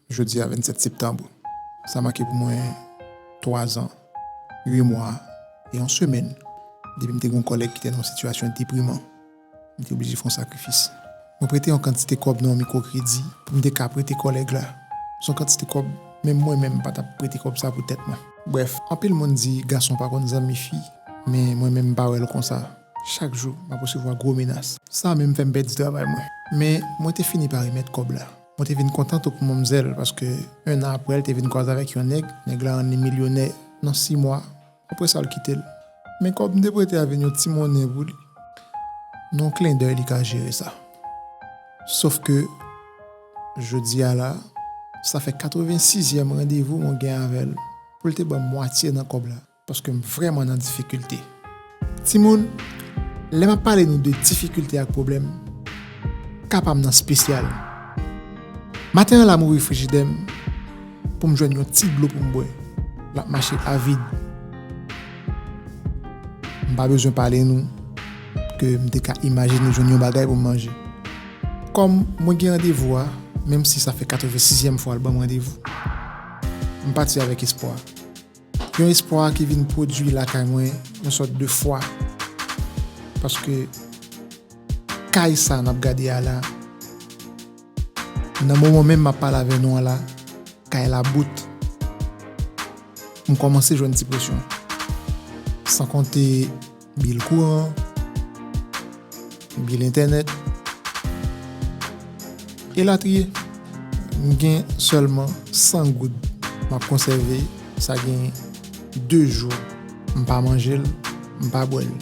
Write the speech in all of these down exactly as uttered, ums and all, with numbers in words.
Jodi a vennsèt septanm, sa make pou mwen twa zan, uit mwa e yon semèn depi m te gen yon kòlèg ki te nan yon sitiyasyon depriman. M te oblije fè yon sakrifis. Mwen prete yon kantite kòb nan yon mikwokredi pou m te ka prete kòlèg la. Se yon kantite kòb, menm mwen menm m pa t ap prete kòb sa pou tèt mwen. Brèf, anpil moun di gason pa konn zanmi fi, men mwen menm m pa wè l konsa. Chak jou, m ap resevwa gwo menas. Sa menm fè m pèdi travay mwen. Men, mwen te fini pa remèt kòb la. Mwen te vin kontan tou pou manmzèl, paske en an apre, l te vin kwaze avèk yon nèg. Nèg la rann li milyonè nan sis mwa. Apre sa, l kite l. Men kòb m te prete a vin yon ti monnen pou li. Nan yon klendèy, li ka jere sa. Sof ke, jodi a la, sa fè katrevensizyèm randevou mwen gen avè l pou l te ban m mwatye nan kòb la. Paske m vrèman nan difikilte. Timoun, lè m ap pale nou de difikilte ak pwoblèm, ka pa m nan espesyal. Maten an la, m ouvri frijidè m pou m jwenn yon ti dlo pou m bwè. L ap mache avid. M pa bezwen pale nou ke m te ka imajine jwenn yon bagay pou m manje. Kòm mwen gen randevou a, menm si sa fè katrevensizyèm fwa l ban m randevou, m pati avèk espwa. Yon espwa ki vin pwodui lakay mwen yon sòt de fwa. Paske kay sa n ap gade a la, nan moman menm m ap pale avè nou an la, kay la bout. M kòmanse jwenn ti presyon. San konte bil kouran, bil entènèt, elatriye. M gen sèlman san goud m ap konsève, sa gen de jou m pa manje l, m pa bwè l.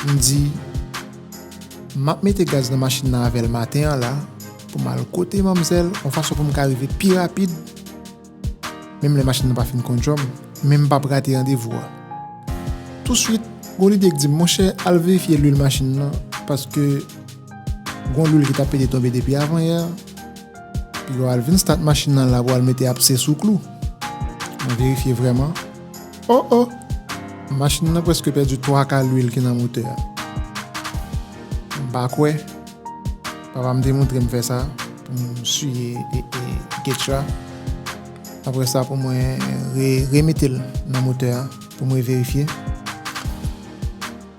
M di, m ap mete gaz nan machin nan avè l maten an la, pou m al kote manmzèl, yon fason pou m ka rive pi rapid, menm lè machin nan pa fin konn djòm, men m p ap rate randevou a. Touswit, gon lide k di m, monchè, al verifye lwil machin nan, paske gon lwil ki t ap pete tonbe depi avanyè. Piga w al vin stat machin nan la pou al mete apse sou klou. Mwen verifye vrèman. Oh, oh! Machin nan prèske pèdi twa ka lwil ki nan motè a. M pa kwè. Papa m te montre m fè sa pou m siye e, e, ketch la. Apre sa, pou mwen re-, remete l nan motè a, pou mwen verifye.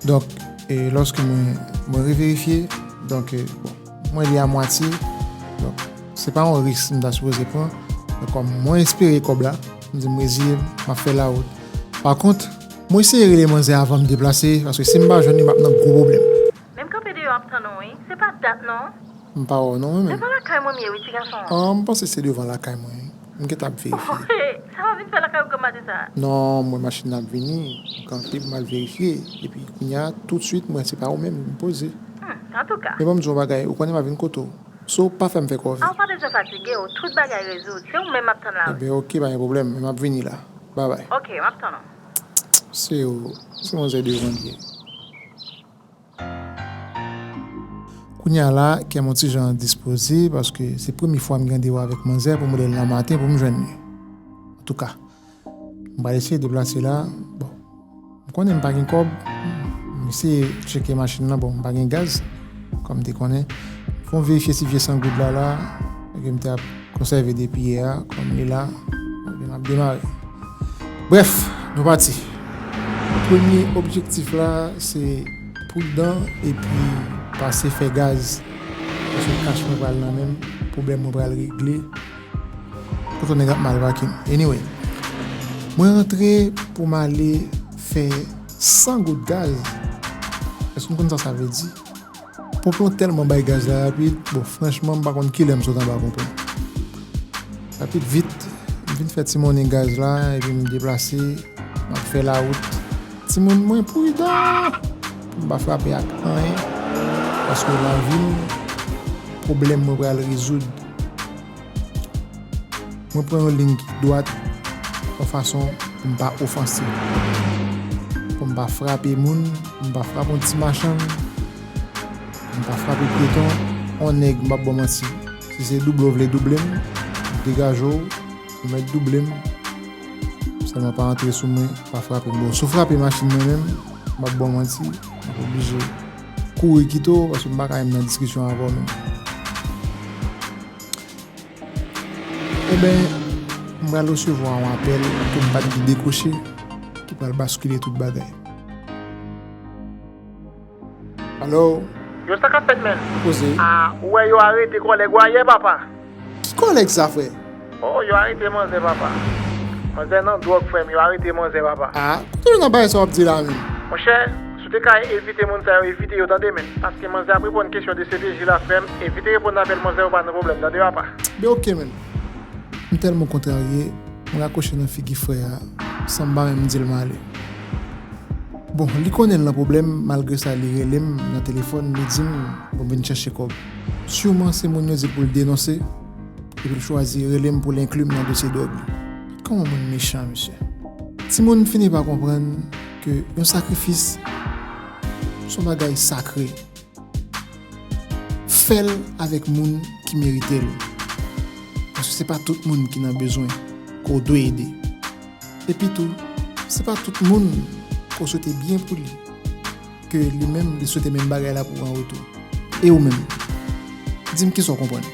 Donk, e, lòske mwen, mwen reverifye, donk, e, bon, mwen li a mwatye. Donk, se pa yon risk m ta sipoze pran. Men kòm mwen espere kòb la, m di m reziye m, m ap fè lawout. Pa kont, mwen eseye rele manzè avan m deplase, paske si m pa jwenn li, m ap nan gwo pwoblèm. Men m kanpe deyò ap tann ou wi. Se pa dat non. M pa wè w non, mwen menm. Devan lakay mwen m ye wi, ti gason an. Ah, m panse se devan lakay mwen. M gentan ap verifye. Sa w ap vin fè lakay ou granm maten sa a? Non, mwen machin nan ap vini. M kanpe pou m al verifye. Epi kounye a, toutswit, mwen se pa ou menm, m poze. Hmm, antouka. Men ban m di w yon bagay, ou konnen m ap vin kote w. So, pa fè m fè kòve. Ah, ou pa bezwen fatige w, tout bagay rezoud. Se ou menm m ap tann la wi. Ebyen, oke, pa gen pwoblèm, men m ap vini la. Babay. Oke, m ap tann ou. Se ou, se manzè devan l ye. Kounye a la, kè m yon ti jan dispoze, paske se premye fwa m gen randevou avèk manzè pou m rele l nan maten pou m jwenn li. Antouka, m pral eseye deplase la. Bon, m konnen m pa gen kòb, m eseye tcheke machin nan, bon, m pa gen gaz, kòm m te konnen. Fò m verifye ti vye san goud la la, ke m te ap konsève depi yè a, kòm li la, ebyen m ap demare. Brèf, nou pati. Premye objektif la, se pridan epi pase fè gaz. Paske kach mwen pral nan men m, pwoblèm mwen pral regle. Kote nèg ap mal pake m. Anyway, mwen rantre pou m ale fè san goud gaz. Èske nou konn sa sa vle di? Ponp lan tèlman bay gaz la rapid, bon, franchman, m pa konn kilè m sot anba ponp lan. Rapid vit, m vin fè ti monnen gaz la, epi m deplase, m ap fè lawout. Timoun, mwen pridan pou m pa frape ak anyen, paske lavi m, pwoblèm mwen pral rezoud. Mwen pran yon liy ki dwat, yon fason pou m pa ofanse. Pou m pa frape moun, pou m pa frape yon ti machann, pou m pa frape pyeton, yon nèg, m p ap ba w manti. Si se double w vle double m, degaje w, ou mèt double m. Sèlman pa antre sou mwen, pa frape m. Bon, si w frape machin mwen menm, m p ap ba w manti, m ap oblije kouri kite w, paske m pa ka menm nan diskisyon avè w menm. Enben, m pral resevwa yon apèl ke m pa t gen dekwoche, ki pral baskile tout bagay. Alo? Yo, sa k ap fèt, men? Poze. Ah, ou wè yo arete kòlèg ou a yè, papa? Ki kòlèg sa, frè? Oh, yo arete manzè, papa. Manzè nan dwòg, frè m, yo arete manzè, papa. Ah, kote w nan bagay sa w ap di la, menm? Monchè, si w te ka evite moun sa yo, evite yo, tande, men. Paske manzè ap reponn kesyon de C P J la, frè m. Evite reponn apèl manzè yo, pa nan pwoblèm, tande, papa. Ben, ok, menm. M tèlman kontrarye, m rakwoche nan figi frè a, san m pa menm di l m ale. Bon, li konnen l nan pwoblèm, malgre sa, li rele m nan telefòn, li di m, bon, vin chèche kòb. Siman se moun yo di l pou l denonse, epi l chwazi rele m pou l enkli m nan dosye dwòg li. Kòman moun mechan, mesye. Timoun fini pa konprann ke yon sakrifis se yon bagay sakre. Fè l avèk moun ki merite l. Paske se pa tout moun ki nan bezwen ke w dwe ede. Epi tou, se pa tout moun ke w swete byen pou li, ke li menm li swete menm bagay la pou ou an retou. E ou menm? Di m kisa w konprann.